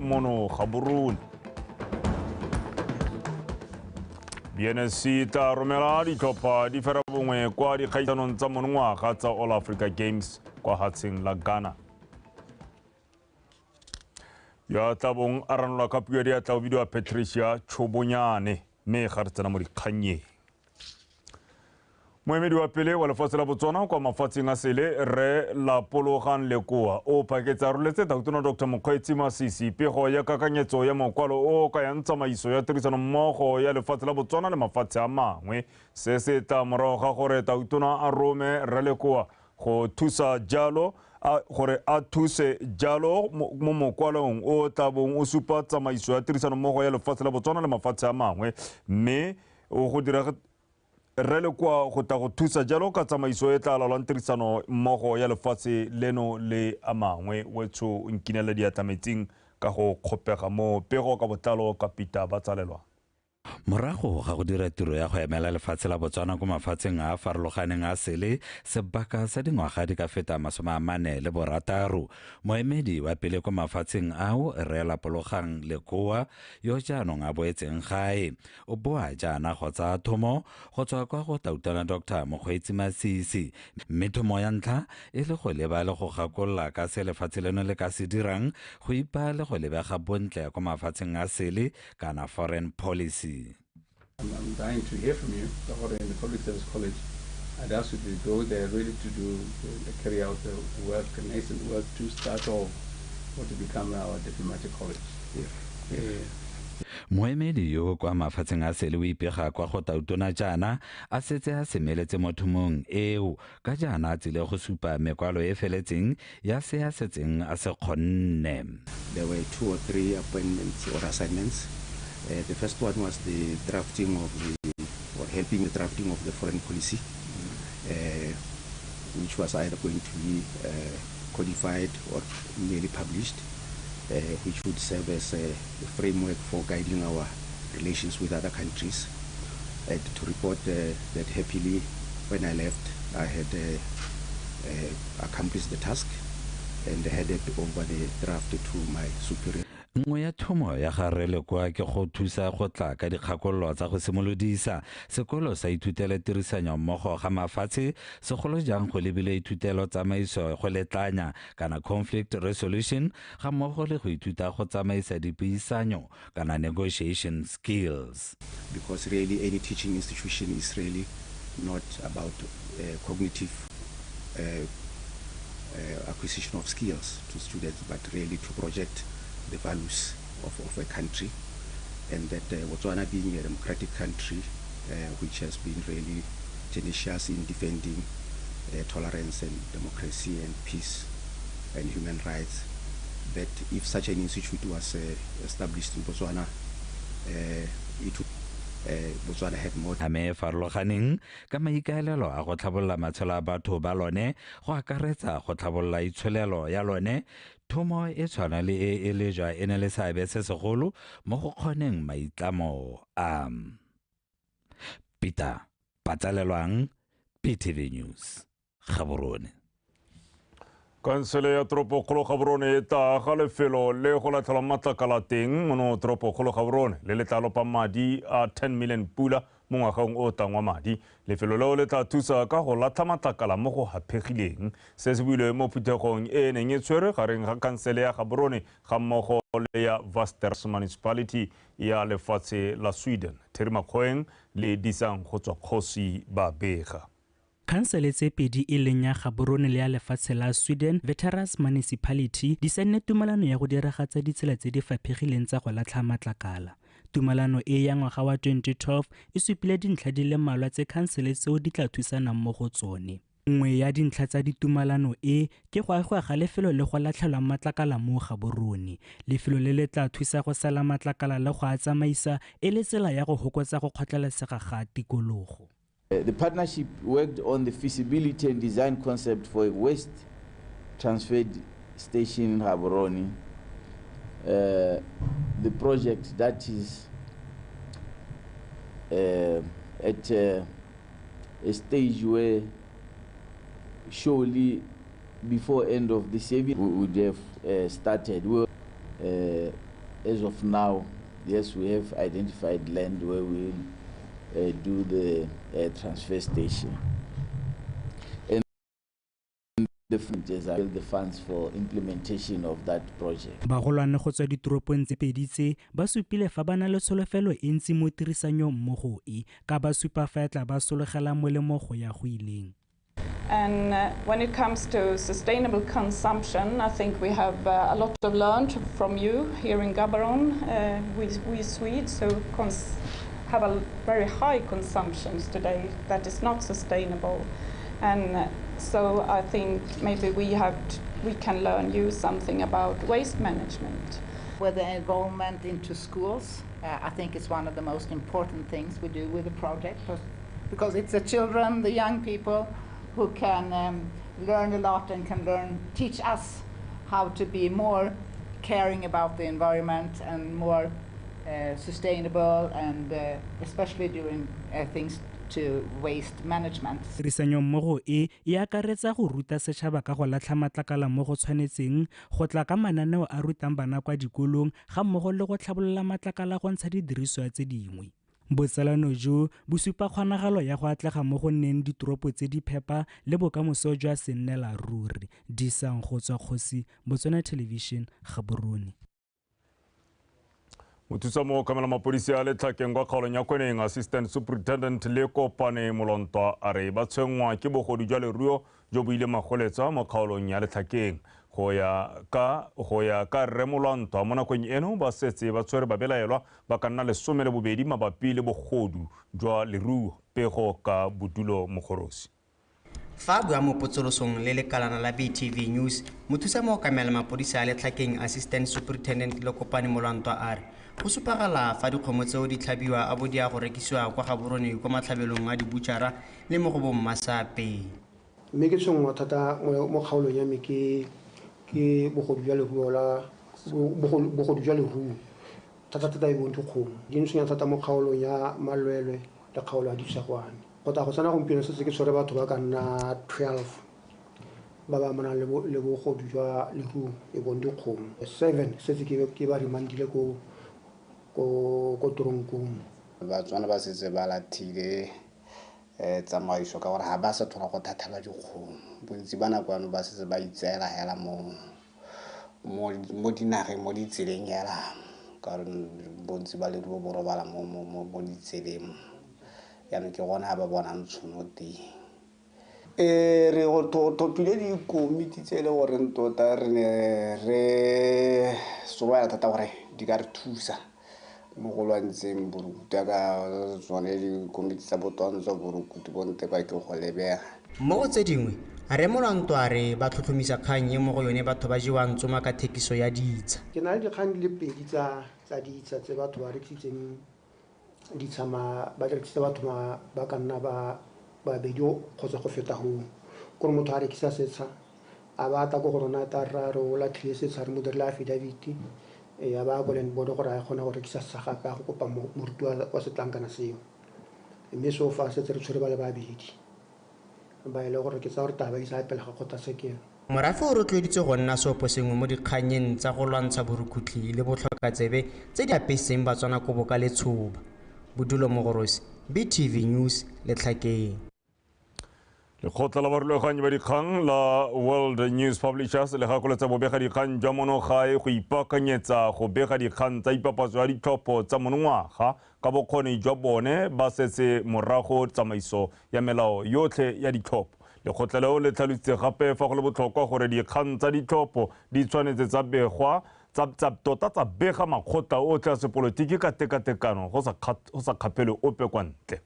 mono Gaborone. BNSC tla romela ditlhopha di fera bongwe kwa dikgaisanong tsa monongwaga tsa All Africa Games kwa hatsheng la Ghana. Ya tla bong a ranola ka puo ya diatla o bidiwa Patricia Tshobonyane, mme ga re tsena mo dikgannyeng. Moemedi wa pele wa lefatshe la Botswana kwa mafatsheng a sele Rre Lapologang Lekoa o phaketse a roletse Tautona Dr Mokgweetsi Masisi pego ya kakanyetso ya mokwalo o o kayang tsamaiso ya tirisanommogo ya lefatshe la Botswana le mafatshe a mangwe. Se se tla morago ga gore Tautona a rome Rre Lekoa go thusa jalo gore a thuse jalo mo mokwalong o tla bong o supa tsamaiso ya tirisanommogo ya lefatshe la Botswana le mafatshe a mangwe, mme o go dira Rre Lekoa go tla go thusa jalo ka tsamaiso e tla laolang tirisano mmogo ya lefatshe leno le a mangwe. Wetsho nkinele diatla metsing ka go kgopega mo pego ka botlalo ka Peter Batsalelwa. Morago ga go dira tiro ya go emela lefatshe la Botswana ko mafatsheng a a farologaneng a sele sebaka sa dingwaga di ka feta 46, moemedi wa pele ko mafatsheng ao Rre Lapologang Lekoa yo jaanong a boetseng gae o boa jaana go tsaya thomo go tswa kwa go Tautona Dr Mokgweetsi Masisi, mme thomo ya ntlha e le go leba le go gakolola ka se lefatshe leno le ka se dirang go ipa le go lebega bontle ko mafatsheng a sele kana foreign policy. I'm dying to hear from you. In the Public Service College, I'd ask you to go there really to do carry out the work, nascent work to start off or to become our diplomatic college. Yeah. Moemedi yo kwa mafatsheng a sele o ipega kwa go Tautona jaana a setse a semeletse mo thomong eo ka jaana a tsile go supa mekwalo e feletseng ya se a setseng a se kgonne. There were 2 or 3 appointments or assignments. The first one was the drafting of the, or helping the drafting of the foreign policy, which was either going to be codified or merely published, which would serve as a framework for guiding our relations with other countries. And to report that happily, when I left, I had accomplished the task and handed over the draft to my superior. Nngwe ya thomo ya ga Rre Lekoa ke go thusa go tla ka dikgakololo tsa go simolodisa sekolo sa ithutelo tirisanyo mmogo ga mafatshe, segolo jang go lebile ithutelo tsamaiso go letlanya kana conflict resolution ga mmogo le go ithuta go tsamaisa dipuisanyo kana negotiation skills. Because really any teaching institution is really not about cognitive acquisition of skills to students, but really to project the values of a country, and that Botswana being a democratic country, which has been really tenacious in defending tolerance and democracy and peace and human rights, that if such an institute was established in Botswana, it would Botswana had more. Ame farologaneng ka maikaelelo a go tlhabolola matshelo a batho ba lone, go akaretsa go tlhabolola itsholelo ya lone. Thomo e tshwana le e e lejwa e ne le seabe se segolo mo go kgoneng maitlamo a. Peter Patsalelwang, PTV News, Gaborone. Kansele ya toropokgolo Gaborone e tla aga lefelo le go latlhelwang matlakala teng mono toropokgolo Gaborone le le tla lopang madi a 10 million pula mo ngwageng o tlang wa madi. Lefelo leo le tla thusa ka go latlha matlakala mo go haphegileng. Se se builwe mo phuthegong e neng e tshwerwe gareng ga kansele ya Gaborone ga mmogo le ya Västerås Municipality ya lefatshe la Sweden. Theri Makgoeng le Disang go tswa Kgosi ba bega. Khansele tse pedi e leng ya Gaborone le ya lefatshe la Sweden Västerås Municipality di saenne tumelano ya go diragatsa ditsela tse di faphegileng tsa go latlha matlakala. Tumelano e ya ngwaga wa 2012 e supile dintlha di le mmalwa tse khansele tseo di tla thusanang mo go tsone. Nngwe ya dintlha tsa ditumelano e ke go agiwa ga lefelo le go latlhelwang matlakala mo Gaborone. Lefelo le le tla thusa go sela matlakala le go a tsamaisa e le tsela ya go hokotsa go kgotlelesega ga tikologo. The partnership worked on the feasibility and design concept for a waste transfer station in Gaborone. The project that is at a stage where surely before end of this year we would have started. We As of now, yes, we have identified land where we will do the transfer station. And the funds for implementation of that project. Bagolwane go tswa ditoropong tse pedi tse ba supile fa ba na le tsholofelo e ntsi mo tirisanyong mmogo e ka ba supa fa e tla ba sologela molemo go ya go ileng. And when it comes to sustainable consumption, I think we have a lot of learned from you here in Gaborone. We Swedes who have a very high consumptions today that is not sustainable. And so I think maybe we can learn you something about waste management. With the involvement into schools, I think it's one of the most important things we do with the project, because it's the children, the young people, who can learn a lot and can teach us how to be more caring about the environment and more sustainable, and especially doing things to waste management. Tirisanyo mmogo e e akaretsa go ruta setšhaba ka go latlha matlakala mo go tshwanetseng, go tla ka mananeo a rutang bana kwa dikolong ga mmogo le go tlhabolola matlakala go ntsha didiriswa tse dingwe. Botsalano jo bo supa kgonagalo ya go atlega mo go nneng ditoropo tse di phepa le bokamoso jwa sennela ruri. Disang go tswa Kgosi, Botswana Television, Gaborone. Mothusa mookamela mapodisi a Letlhakeng kwa kgaolong ya Kweneng, Assistant Superintendent Lekopane Molontwa a re ba tshwenngwa ke bogodu jwa leruo jo bo ile magoletsa mo kgaolong ya Letlhakeng. Go ya ka Rre Molontwa, mo nakong eno ba setse ba tshwere babelaelwa ba ka nna 12 mabapi le bogodu jwa leruo. Pego ka Bodulo Mogorosi. Fa bua mo potsolosong le lekalana la BTV News, mothusa mookamela mapodisi a Letlhakeng Assistant Superintendent Lekopane Molontwa a re go supagala fa dikgomo tseo di tlhabiwa a bo di ya go rekisiwa kwa Gaborone kwa matlhabelong a dibutšhara le mo go bommasape. Mme ke tshwenngwa thata mo kgaolong ya me ke bogodu jwa leruo la bogodu jwa leruo thata-thata e bong dikgomo. Di ntshwenya thata mo kgaolong ya Malwelwe le kgaolo ya Disagwane. Go tla go tsena gompieno setse ke tshwere batho ba ka nna 12 ba ba amanang le bogodu jwa leruo e bong dikgomo. 7 setse ke ba remandile ko toronkong. Batswana ba setse ba lathile tsamaiso ka gore ga ba sa tlhola go thathelwa dikgomo. Bontsi ba nako ano ba setse ba itseela hela mo dinageng, mo ditseleng hela, ka gore bontsi ba leruo bo robala mo ditseleng. Jaanong ke gona ba bonang tšhono teng. Re thopile dikomiti tse e le goreng tota re ne re sobaela thata gore di ka re thusa mo go lwantsheng borukutu ka tsone dikomiti tsa botwantswa borukutu bo ntekwa ke go lebega. Mo go tse dingwe, Rre Molontwa a re ba tlhotlhomisa kgang e mo go yone batho ba jewang tsoma ka thekiso ya ditsha. Ke na le dikgang di le pedi tsa ditsha tse batho ba rekisitseng ditsha ba rekisitse batho ba ka nna ba babedi kgotsa go feta goo. Kore motho a rekisa setsha a ba tla ko go rona ta ra re o latlhile setsha re mo dirile affidavit, ya ba ko land board gore a kgone go rekisa setsha gape a go kopa moruti wa setlankana seo. Mme so fa setse re tshwere ba le babedi ba e le gore ke tsa gore taba e sa pele ga kgotlatshekelo. Morafe o rotloeditswe go nna seoposengwe mo dikganyeng tsa go lwantsha borukhutlhi le botlhokatsebe tse di apesitseng Batswana kobo ka letshoba. Bodulo Mogorosi, BTV News, Letlhakeng. Lekgotla la barulaganyi ba dikgang la World News Publishers le gakolotsa bobega dikgang jwa monogae go ipaakanyetsa go bega dikgang tsa ipapatso ya ditlhopho tsa monongwaga ka bokgoni jwa bone ba setse morago tsamaiso ya melao yotlhe ya ditlhopho. Lekgotla leo le tlhalositse gape fa go le botlhokwa gore dikgang tsa ditlhopho di tshwanetse tsa begwa tota tsa bega makgotla otlhe a sepolotiki ka tekatekano go sa kgapelwe ope kwa ntle.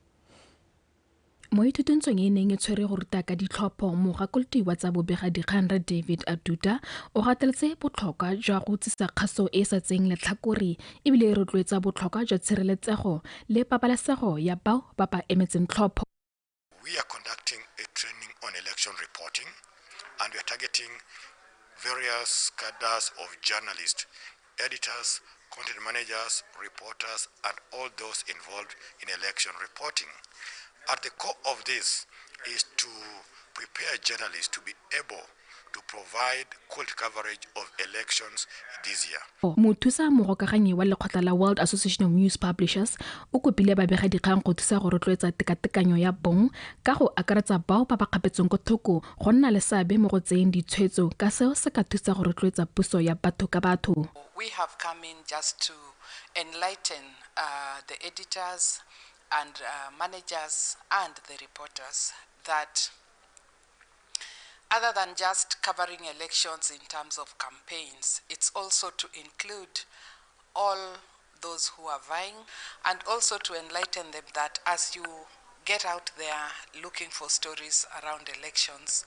Mo ithutuntsong e neng e tshwere go ruta ka ditlhopho, mogakolodi wa tsa bobega dikgang Rre David Aduda o gateletse botlhokwa jwa go tsisa kgaso e sa tseng letlhakore ebile e rotloetsa botlhokwa jwa tshireletsego le pabalesego ya bao ba ba emetseng tlhopho. We are conducting a training on election reporting and we are targeting various cadres of journalists, editors, content managers, reporters, and all those involved in election reporting. At the core of this is to prepare journalists to be able to provide quality coverage of elections this year. Mothusa mogokaganyi wa lekgotla la World Association of News Publishers o kopile babegadikgang go thusa go rotloetsa tekatekanyo ya bong ka go akaretsa bao ba ba kgapetsweng ko thoko go nna le seabe mo go tseyeng ditshwetso ka seo se ka thusa go rotloetsa puso ya batho ka batho. We have come in just to enlighten the editors and managers and the reporters that other than just covering elections in terms of campaigns, it's also to include all those who are vying and also to enlighten them that as you get out there looking for stories around elections,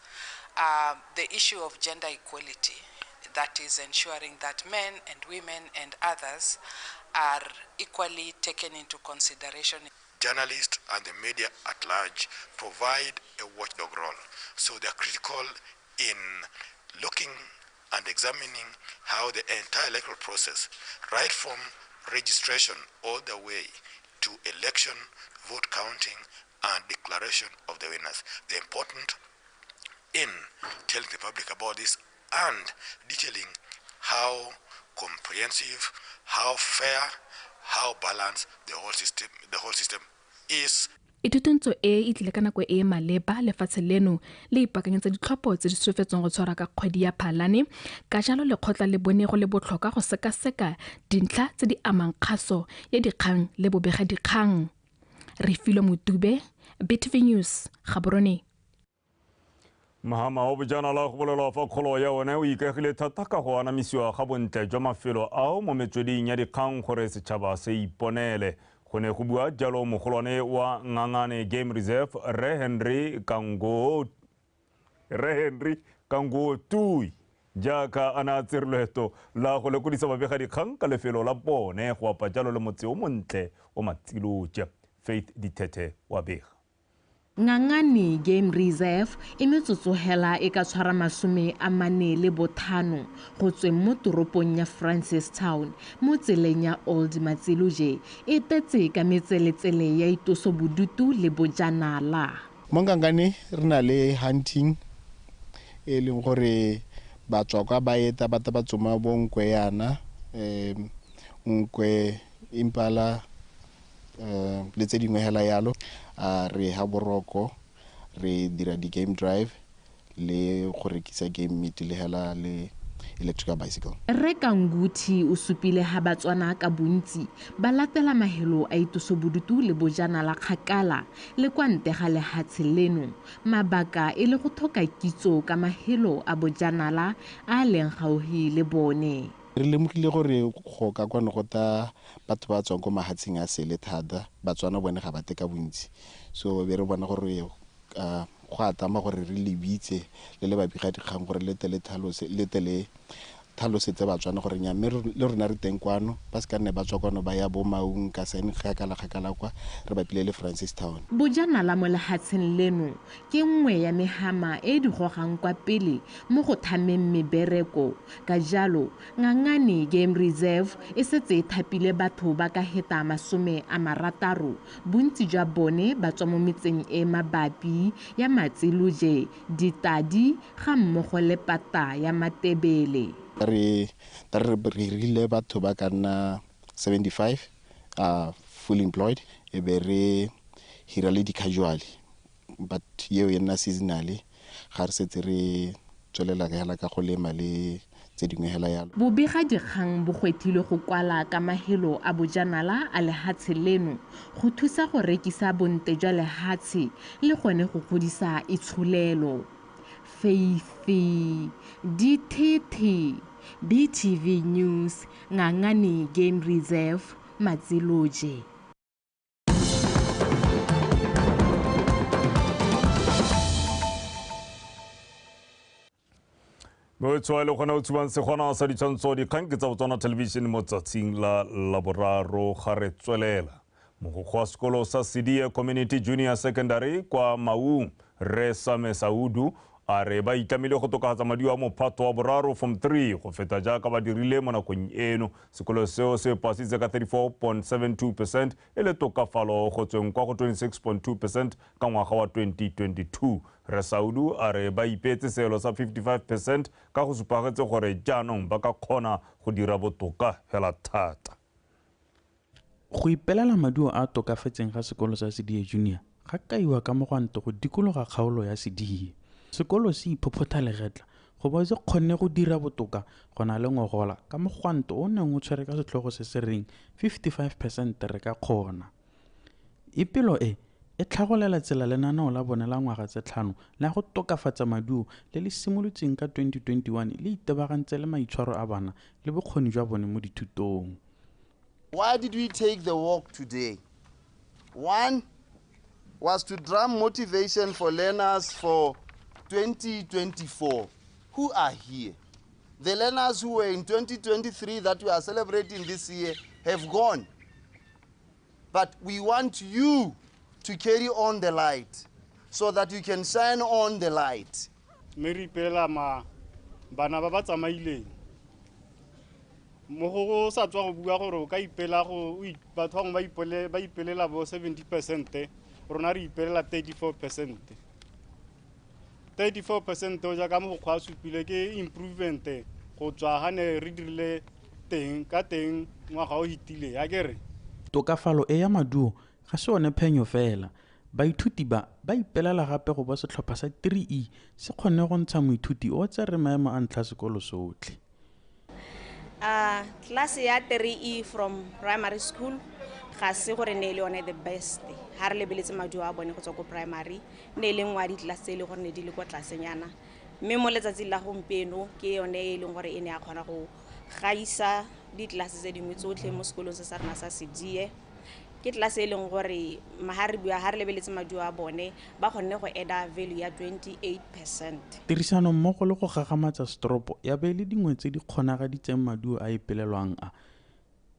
the issue of gender equality, that is ensuring that men and women and others are equally taken into consideration. Journalists and the media at large provide a watchdog role. So they are critical in looking and examining how the entire electoral process, right from registration all the way to election, vote counting, and declaration of the winners. They're important in telling the public about this and detailing how comprehensive, how fair, how balanced the whole system is. Ithutuntso e tlile ka nako e maleba lefatshe leno le ipaakanyetsa ditlhopho tse di solofetsweng go tshwara ka kgwedi ya Phalane, ka jalo lekgotla le bone go le botlhokwa go sekaseka dintlha tse di amang kgaso ya dikgang le bobegadikgang. Refilwe Motube, BTV News, Gaborone. Mahama o bojanala go bolelwa fa kgolo ya one o ikaegile thata ka go anamisiwa ga bontle jwa mafelo ao mo metsweding ya dikgang gore setšhaba se iponele. Go ne go bua jalo mogolwane wa Ngangane Game Reserve Rre Henry Kangotui jaaka a ne a tsere loeto la go lekodisa babegadikgang ka lefelo la bone go apa jalo le motse o montle o Matsiloje. Faith Dithethe wa bega. Ngangane Game Reserve e metsotso hela e ka tshwara 45 go tsweng mo toropong ya Francistown mo tseleng ya Old Matsiloje e tetse ka metseletsele ya itosobodutu le bojanala. Mo Ngangane re na le hunting e leng gore batswa kwa ba eta batho ba tsoma bo nkwe yana, nkwe, impala, le tse dingwe hela yalo. Re ha boroko, re dira di game drive le go rekisa game meat le hela le electrical bicycle. Rre Kanguthi o supile ha Batswana ka bontsi ba latela mahelo a itosobodutu le bojanala kgakala le kwa ntle ga lehatshe leno, mabaka e le go tlhoka kitso ka mahelo a bojanala a leng gaufi le bone. Re lemogile gore go ka kwano go ta batho ba tswang ko mahatsheng a sele thata, Batswana bone ga ba te ka bontsi. So be re bona gore go a tama gore re lebitse le le babegadikgang gore le tle le tlhalosetse Batswana gore nya mme le rona re teng kwano, ba se ka nne ba tswa kwano ba ya bo Maung ka sene kgakala kwa re bapile le Francistown. Bojanala mo lehatsheng leno ke nngwe ya mehama e di gogang kwa pele mo go thameng mebereko, ka jalo Ngangane Game Reserve e setse e thapile batho ba ka heta 60, bontsi jwa bone ba tswa mo metseng e mabapi ya Matsiloje, Ditadi ga mmogo le Pata ya Matebele. Re rile batho ba ka nna 75 full employed, e be re hira le di-casual, but yeo e nna seasonally ga re setse re tswelela hela ka go lema le tse dingwe hela yalo. Bobegadikgang bo gwethilwe go kwala ka mahelo a bojanala a lehatshe leno go thusa go rekisa bontle jwa lehatshe le gone go godisa itsholelo. Faith Dithethe, BTV News, Ngangane Game Reserve, Matsiloje. Mo tshwaele gona o tshubang segwana sa ditshwantsho dikgang ke tsa Botswana Television mo tsatsing la Laboraro ga re tswelela. Mogokgo wa sekolo sa Sedie Community Junior Secondary kwa Maung, Rre Same Saudu, A re ba itlamile go tokafatsa maduo a mophato wa boraro form 3 go feta jaaka ba dirile mo nakong eno. Sekolo seo se pasitse ka 34.72% e le tokafalo go tsweng kwa go 26.2% ka ngwaga wa 2022. Rre Saudu a re ba ipeetse seelo sa 55% ka go supagetse gore jaanong ba ka kgona go dira botoka fela thata. Go ipelela maduo a a tokafetseng ga sekolo sa Sedie Junior ga kaiwa ka mogwanto go dikologa kgaolo ya Sedie. Sekolo se iphophotha legetla go bo se kgonne go dira botoka go na le ngogola ka mogwanto o neng o tshwere ka setlhogo se se reng 55% re ka kgona. Ipelo e e tlhagolela tsela lenaneo la bone la ngwaga tse 5 la go tokafatsa maduo le le simolotseng ka 2021 le itebagantse le maitshwaro a bana le bokgoni jwa bone mo dithutong. Why did we take the walk today? One was to drum motivation for learners for 2024 who are here. The learners who were in 2023 that we are celebrating this year have gone. But we want you to carry on the light so that you can shine on the light. Mme re ipelela ma bana ba ba tsamaileng. Mo go sa tswa go bua gore o ka ipela go batho bangwe ba ipelela bo 70%, rona re ipelela 34%. 34% o jaaka mogokgo a supile ke improvement go tswa ga ne re dirile teng ka teng ngwaga o hitile ya ke re. Tokafalo e ya maduo ga se one phenyo fela. Baithuti ba ba ipelela gape go ba setlhopha sa 3E se kgonne go ntsha moithuti o tsere maemo a ntlha sekolo sotlhe. Class ya 3E from primary school ga se gore ne le yone the best. Ha re lebeletse maduo a bone go tswa ko primary ne le nngwe ya di-class tse e leng gore ne di le kwa tlasenyana, mme mo letsatsing la gompieno ke yone e leng gore e ne ya kgona go gaisa di-class tse dingwe tsotlhe mo sekolong se sa rona sa Sedie. Ke class e leng gore ha re bua ha re lebeletse maduo a bone ba kgonne go add-a value ya 28%. Tirisano mmogo le go gagamatsa setoropo ya be le dingwe tse di kgonagaditseng maduo a ipelelwang a.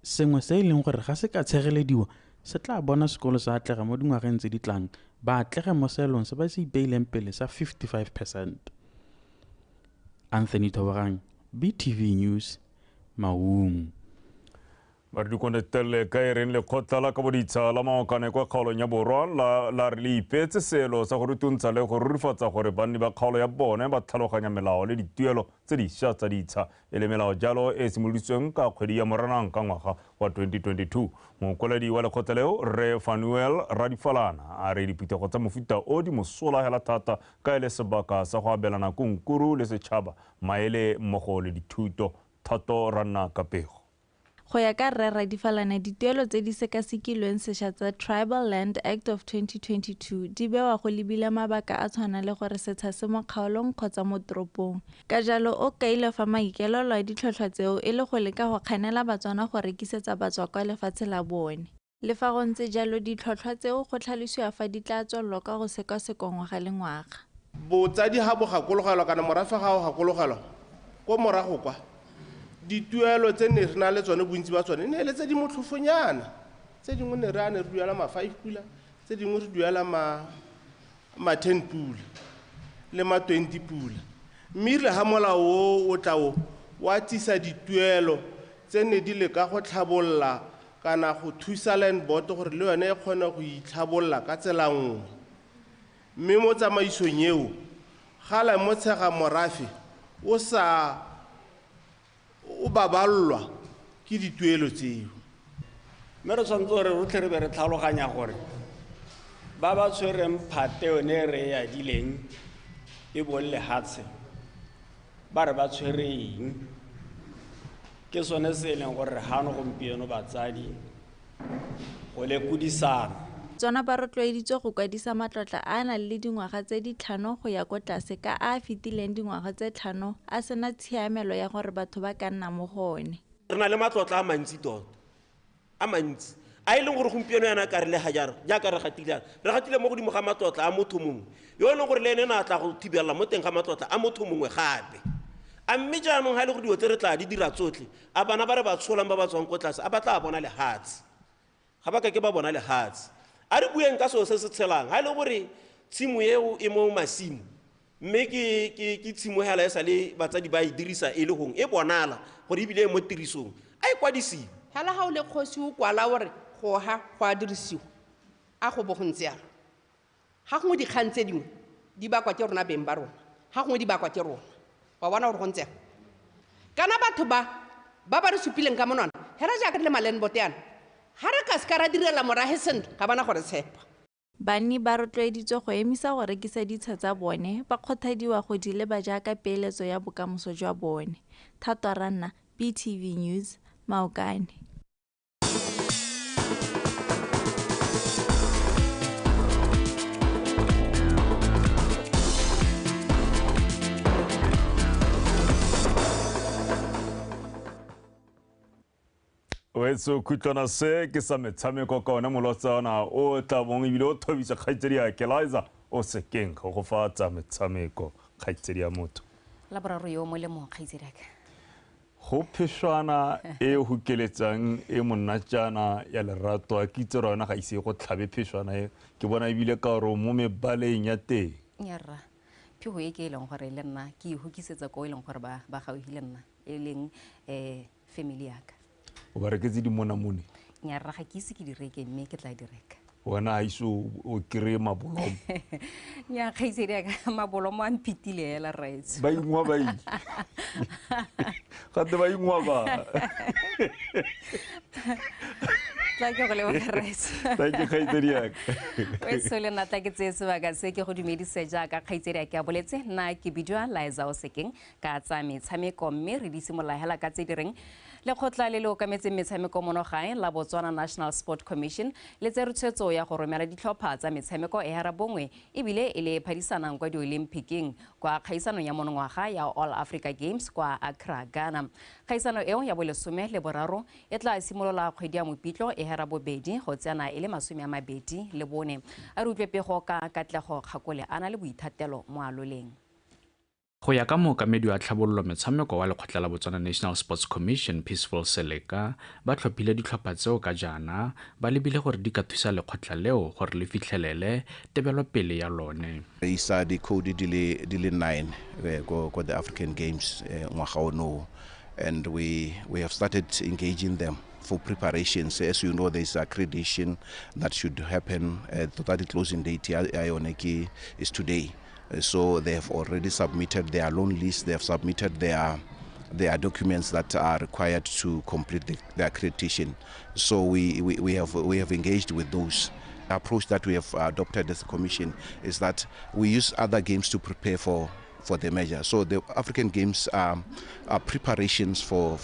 Sengwe se e leng gore ga se ka tshegelediwa se tla bona sekolo sa atlega mo dingwageng tse di tlang ba atlege mo seelong se ba se ipeileng pele sa 55%. Anthony Thobogang, BTV News, Maung. Ba re dikonetele ka e reng lekgotla la kaboditsha la Maokane kwa kgaolong ya Borwa la re le ipeetse seelo sa go rutuntsha le go rurifatsa gore banni ba kgaolo ya bone ba tlhaloganya melao le dituelo tse dišwa tsa ditsha e le melao jalo e simoloditsweng ka kgwedi ya Moranang ka ngwaga wa 2022. Mokwaledi wa lekgotla leo Rre Fanuel Radifalana a re diphuthego tsa mofuta o di mosola hela thata ka e le sebaka sa go abelana konkuru le setšhaba maele mmogo le dithuto. Thato Ranna ka pego. Go ya ka Rre Radifalana, dituelo tse di sekasekilweng sešwa tsa Tribal Land Act of 2022 di bewa go lebile mabaka a tshwana le gore setsha se mo kgaolong kgotsa mo toropong. Ka jalo o kaile fa maikaelelo a ditlhotlhwa tseo e le go leka go kganela Batswana go rekisetsa batswakwa lefatshe la bone. Le fa go ntse jalo ditlhotlhwa tseo go tlhalosiwa fa di tla tswelelwa ka go sekasekwa ngwaga le ngwaga. Botsadi ga bo gakologelwa kana morafe ga o gakologelwa ko morago kwa dituelo tse ne re na le tsone bontsi ba tsone ne le tse di motlhofonyana, tse dingwe ne re a ne re duela ma 5 pula, tse dingwe re duela ma 10 pula le ma 20 pula. Mme erile ga molao o o tla o wa tsisa dituelo tse ne di leka go tlhabolola kana go thusa land board gore le yone e kgone go itlhabolola ka tsela nngwe. Mme mo tsamaisong eo ga la mo tshega morafe o sa o baballwa ke dituelo tseo. Mme re tshwanetse gore rotlhe re be re tlhaloganya gore ba ba tshwereng phate yone re e adileng e bong lehatshe ba re ba tshwere eng. Ke sone se e leng gore re gano gompieno batsadi go lekodisana. Tswana ba rotloeditswe go kwadisa matlotla a a nang le dingwaga tse di 5 go ya kwa tlase ka a a fetileng dingwaga tse 5 a sena tshiamelo ya gore batho ba ka nna mo go one. Re na le matlotla a mantsi tota, a mantsi a e leng gore gompieno yana ka re le ga jaana jaaka re gatile re gatile mo godimo ga matlotla a motho mongwe yo e leng gore le ene na tla go thibela mo teng ga matlotla a motho mongwe gape. A mme jaanong ga e le gore dilo tse re tla di dira tsotlhe a bana ba re ba tsholang ba ba tswang ko tlase a ba tla bona lehatshe, ga ba ka ke ba bona lehatshe. A re bueng ka seo se se tshelang ga e le gore tshimo eo e mo masimo Mme ke tshimogela e sa le batsadi ba e dirisa e le gong e bonala gore ebile e mo tirisong a e kwadisiwe. Hela ga o le kgosi o kwala gore go ha go a dirisiwa a go bo go ntse yalo. Ga gongwe dikgang tse dingwe di bakwa ke rona beng ba rona, ga gongwe di bakwa ke rona. Wa bona gore go ntse yang. Kana batho ba ba re supileng ka monwana, hela jaaka re le malenbote yana, ga re ka seka ra direla morahe sentle, ga bana gore tshepa. Banni ba rotloeditswe go emisa go rekisa ditsha tsa bone, ba kgothadiwa go di leba jaaka peeletso ya bokamoso jwa bone. Thato Ranna, BTV News, Maokane. Wetso khutlwana se ke sa metshameko ka one molotsana o tla bong ebile o thobisa kgaitsedi ya Keliza o sekeng go go fa tsa metshameko kgaitsedi ya motho. La boraro yo molemo kgaitsedi ya ka. Go pheshwana e hukeletsang e monnatjana ya lerato a kitse rona ga ise go tlhabe pheshwana e ke bona ebile ka gore mo mebaleng ya teng. Nyarra. Phigo e ke e leng gore le nna ke e hukisetsa ko e leng gore ba gauhile nna e leng family ya ka. O ba reketse dimonamone? Nyarra ga ke ise ke di reke mme ke tla di reka. Wena ha ise o kry-e mabolomo? Nya kgaitsedi ya ka mabolomo a mphetile hela rraetsho. Ba ingwa ba ile. Gate ba ingwa ba. Tla ke go leboga rraetsho. Tla ke kgaitsedi ya ka. Wetso le nna tla ke tseye sebaka se ke go dumedise jaaka kgaitsedi ya ke a boletse nna ke bidiwa Liza Osekeng ka tsa metshameko mme re di simolola hela ka tse di reng lekgotla le le okametseng metshameko mono gae la Botswana National Sport Commission le tsere tshwetso ya go romela ditlhopha tsa metshameko e harabongwe ebile e le phadisanang kwa di-Olymphicing kwa kgaisanong ya monongwaga ya All Africa Games kwa Accra, Ghana. Kgaisano eo ya bolesome le boraro e tla simolola kgwedi ya Mopitlo e harabobedi go tsena e le 24. A re utlwe pego ka Katlego Kgakole a na le boithatelo mo aloleng. Go ya ka mookamedi wa tlhabololo metshameko wa lekgotla la Botswana National Sports Commission Peaceful Seleka ba tlhophile ditlhopha tseo ka jaana ba lebile gore di ka thusa lekgotla leo gore le fitlhelele tebelopele ya lone. Re isa di-code di le 9 ko the African Games ngwaga ono, and we have started engaging them for preparations. As you know, there is accreditation that should happen. The closing date ya yone ke is today. So they have already submitted their loan list, they have submitted their documents that are required to complete the accreditation. So we have engaged with those. The approach that we have adopted as a commission is that we use other games to prepare for the measure. So the African Games are preparations for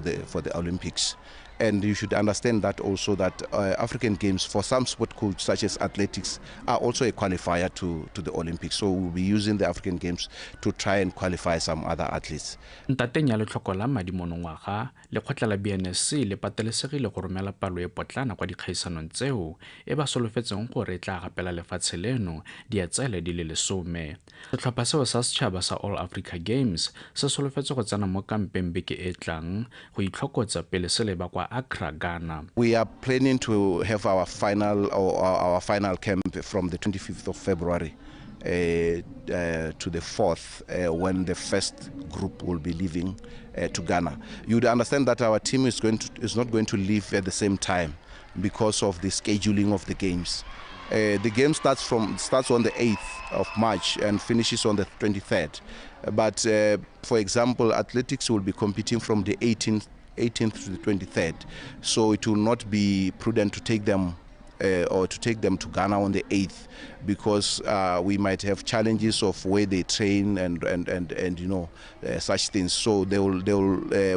the Olympics. And you should understand that also that African Games for some sport codes such as athletics are also a qualifier to the Olympics. So we'll be using the African Games to try and qualify some other athletes. Ntateng ya letlhoko la madi monongwaga, lekgotla la BNSC le patelesegile go romela palo e potlana kwa dikgaisanong tseo e ba solofetseng gore e tla gapela lefatshe leno diatsele di le 10. Setlhopha seo sa setšhaba sa All Africa Games se solofetse go tsena mo kampeng beke e tlang go itlhokotsa pele se leba kwa Accra, Ghana. We are planning to have our final or our final camp from the 25th of February to the 4th, when the first group will be leaving to Ghana. You would understand that our team is not going to leave at the same time because of the scheduling of the games. The game starts on the 8th of March and finishes on the 23rd. But for example, athletics will be competing from the 18th to the 23rd, so it will not be prudent to take them to Ghana on the 8th, because we might have challenges of where they train and you know such things. So they will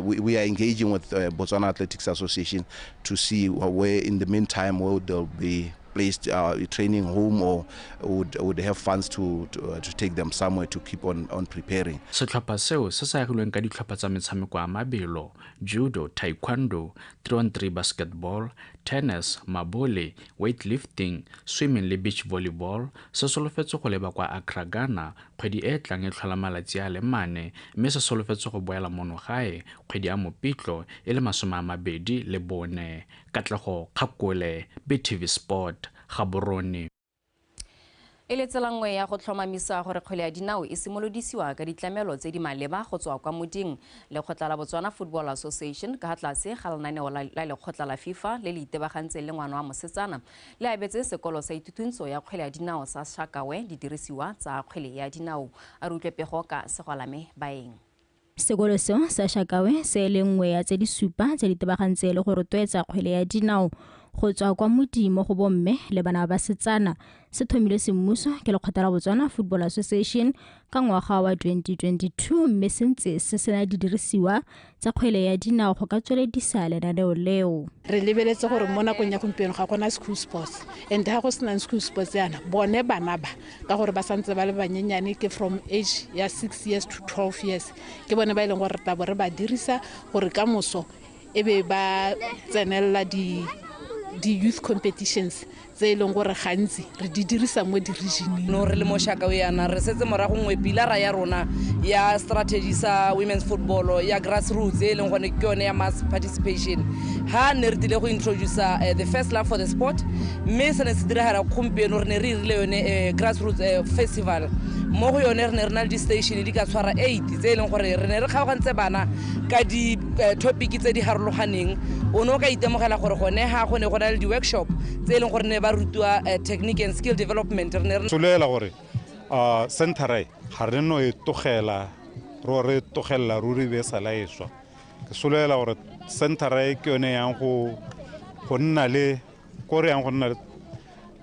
we are engaging with Botswana Athletics Association to see where in the meantime where they'll be placed, training home, or would have funds to take them somewhere to keep on preparing. Setlhopha seo se sa agilweng ka ditlhopha tsa metshameko ya mabelo, judo, taekwondo, 3-on-3 basketball, tennis, mabole, weightlifting, swimming le beach volleyball se solofetse go leba kwa Accra, Ghana kgwedi e tlang e tlhola malatsi a le 4, mme se solofetse go boela mono gae kgwedi ya Mopitlo e le 24. Katlego Kgakole, BTV Sport, Gaborone. E le tsela nngwe ya go tlhomamisa gore kgwele ya dinao e simolodisiwa ka ditlamelo tse di maleba go tswa kwa moding. Lekgotla la Botswana Football Association ka tlase ga lenaneo la lekgotla la FIFA le le itebagantseng le ngwana wa mosetsana le abetse sekolo sa ithutuntsho ya kgwele ya dinao sa Shakawe didirisiwa tsa kgwele ya dinao. A re utlwe pego ka Segolame Baeng. Sekolo seo sa Shakawe se le nngwe ya tse di supa tse di tebagantseng le go rotloetsa kgwele ya dinao go tswa kwa modimo go bomme le bana ba basetsana se thomile semmuso ke lekgotla la Botswana Football Association ka ngwaga wa 2022 mme se ntse se sena didirisiwa tsa kgwele ya dinao go ka tsweledisa lenaneo leo. Re lebeletse gore mo nakong ya gompieno ga gona school sports and ha go sena school sports yana bone bana ba ka gore ba santse ba le banyenyane ke from age ya 6 years to 12 years ke bone ba e leng gore re tla bo re ba dirisa gore ka moso e be ba tsenela di youth competitions tse e leng gore gantsi re di dirisa mo di-regioneng. No re le mo Shakawe yana re setse morago nngwe pilara ya rona ya strategy sa women's football ya grassroots e leng gone ke yone ya mass participation. Ha ne re tlile go introduce the first love for the sport mme se ne se diragala gompieno re ne re irile yone grassroots festival. Mo go yone re ne re na le di-station di ka tshwara 8 tse e leng gore re ne re kgaogantse bana ka di-topic tse di harologaneng. O ne o ka itemogela gore gone ha go ne go na le di-workshop tse e leng gore ne ba rutiwa technique and skill development. Re ne re solela gore centre ga re no e togela re togella ruri be sala e swa. Ke solela gore centre ke yone yang go nna le ko re yang go nna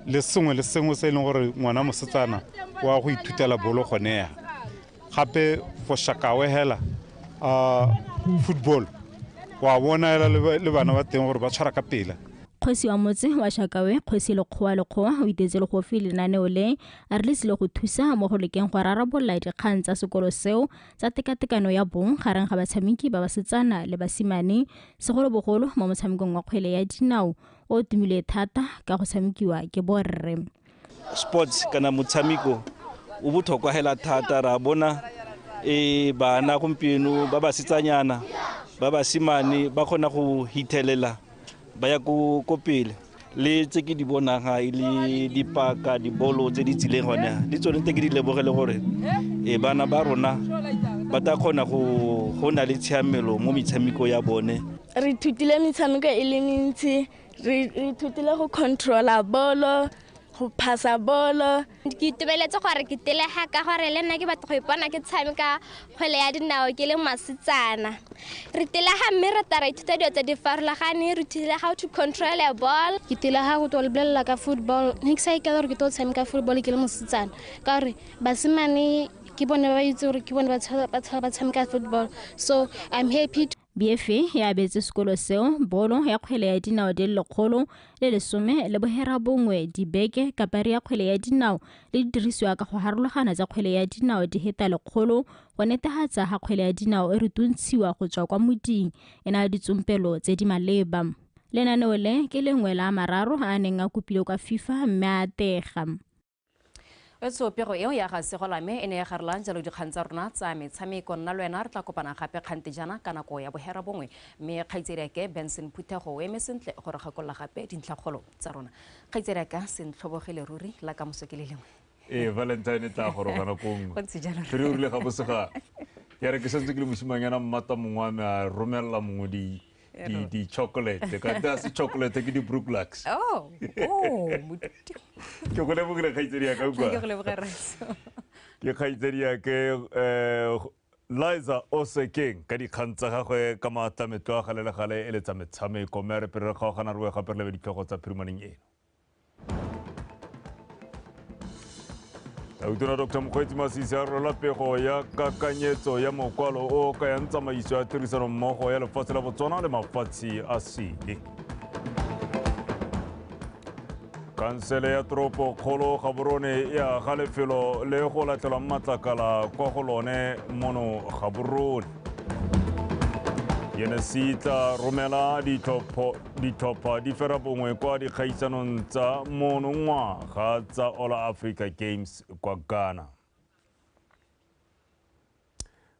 le sengwe le sengwe se e leng gore ngwana mosetsana wa go ithutela bolo gone ya. Gape for Shakawe hela football wa bona hela le bana ba teng gore ba tshwara ka pela. Kgosi wa motse wa Shakawe Kgosi Lekgowa Lekgowa o itetse legofi lenaneo le a re le tsile go thusa mo go lekeng go rarabolola dikgang tsa sekolo seo tsa tekatekano ya bong gareng ga batshameki ba basetsana le basimane segolobogolo mo motshamekong wa kgwele ya dinao o tumile thata ka go tshamekiwa ke borre. Sports kana motshameko o botlhokwa hela thata ra bona bana gompieno ba basetsanyana ba basimane ba kgona go hithelela ba ya ko pele le tse ke di bonang ga e le dipaka dibolo tse di tsileng gone le tsone tse ke di lebogele gore bana ba rona ba tla kgona go na le tshiamelo mo metshameko ya bone. Re ithutile metshameko e le mentsi, re ithutile go controla bolo, go phasa bolo. Ke itumeletse gore ke telega ka gore le nna ke batla go ipona ke tshameka kgwele ya dinao ke le masetsana. Re telega mme re tla ra ithuta dilo tse di farologaneng, re ithutile how to control a ball. Ke telega go tlo lebelela ka football, ne ke sa ikela gore ke tlo tshameka football ke le mosetsana ka gore basimane ke bone ba itse gore ke bone ba tshameka football, so I'm happy. BFA ya abetse sekolo seo bolo ya kgwele ya dinao di le 119 dibeke kapari ya kgwele ya dinao le didirisiwa ka go harologana tsa kgwele ya dinao di heta 100 go netefatsa ga kgwele ya dinao e rutuntshiwa go tswa kwa moding e na le ditsompelo tse di maleba. Lenaneo le ke lengwe la mararo a neng a kopile kwa FIFA mme a atega. Etso pego eo ya ga Segolame e ne ya garelang jalo dikgang tsa rona tsa metshameko. Nna le wena re tla kopana gape kgante jana ka nako ya 9:30 mme kgaitsediake Benson Phuthego o eme sentle gore gakolola gape dintlhakgolo tsa rona. Kgaitsediaka sentlhobogile ruri la kamoso ke le lengwe. Valentine tla goroga nako nngwe. Go ntse jalo. Re rile ga bosega. Ya re ke santse ke le mosimanyana mmata mongwe wa me a romelela mongwe di chocolate ka ta se chocolate ke di Brooklux. Oh, ke go lebogile kgaitsedi ya ka kwa. Ke go leboga Raiso. Ke kgaitsedi ya ke Liza Osekeng ka dikgang tsa gagwe ka maatlametlo a gale le gale e le tsa metshameko mme re pele re kgaogana re boe gape re lebe ditlhogo tsa phirimaneng eno. Tautona Dr. Mokgweetsi Masisi a rola pego ya kakanyetso ya mokwalo o kayang tsamaiso ya tirisanommogo ya lefatshe la Botswana le mafatshe a sele. Kansele ya toropokgolo Gaborone e aga lefelo le go latelang matlakala kwa go lone mono Gaborone. NSC tla romela ditlhopha di ferabongwe kwa dikgaisanong tsa monongwaga tsa All Africa Games kwa Ghana.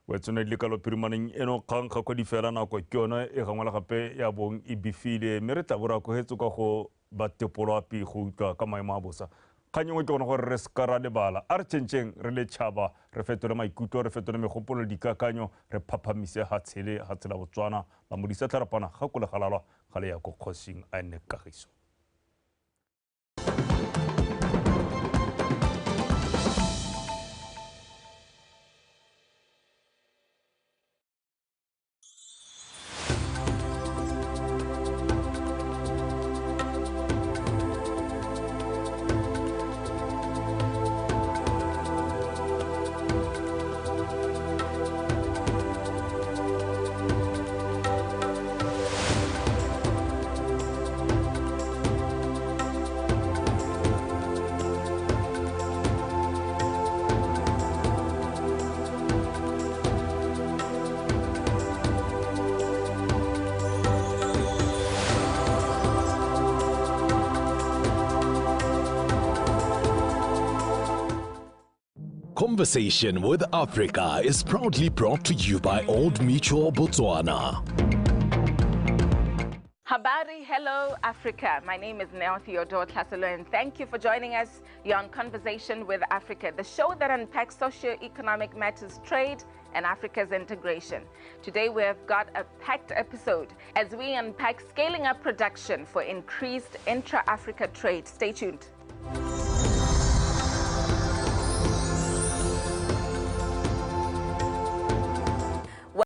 Wetsone di le kalo phirimaneng eno kgang ga kgwedi fela nako ke yone e gangwe le gape ya bong e bifile mme re tla bo re akogetse kwa go ba tepoloapi go utlwa ka maemo a bosa. Kgang engwe ke gone gore re seka ra lebala, a re tšhentšheng re le tšhaba, re fetole maikutlo, re fetole megopolo le dikakanyo, re phaphamise hatshele hatshela Botswana la modisa tlharapana ga kolegalalwa ga le ya ko kgosing a nne kagiso. Conversation with Africa is proudly brought to you by Old Mutual Botswana. Habari, hello Africa. My name is Neo Theodore Tlasolo and thank you for joining us. You're on Conversation with Africa, the show that unpacks socio-economic matters, trade, and Africa's integration. Today we have got a packed episode as we unpack scaling up production for increased intra-Africa trade. Stay tuned.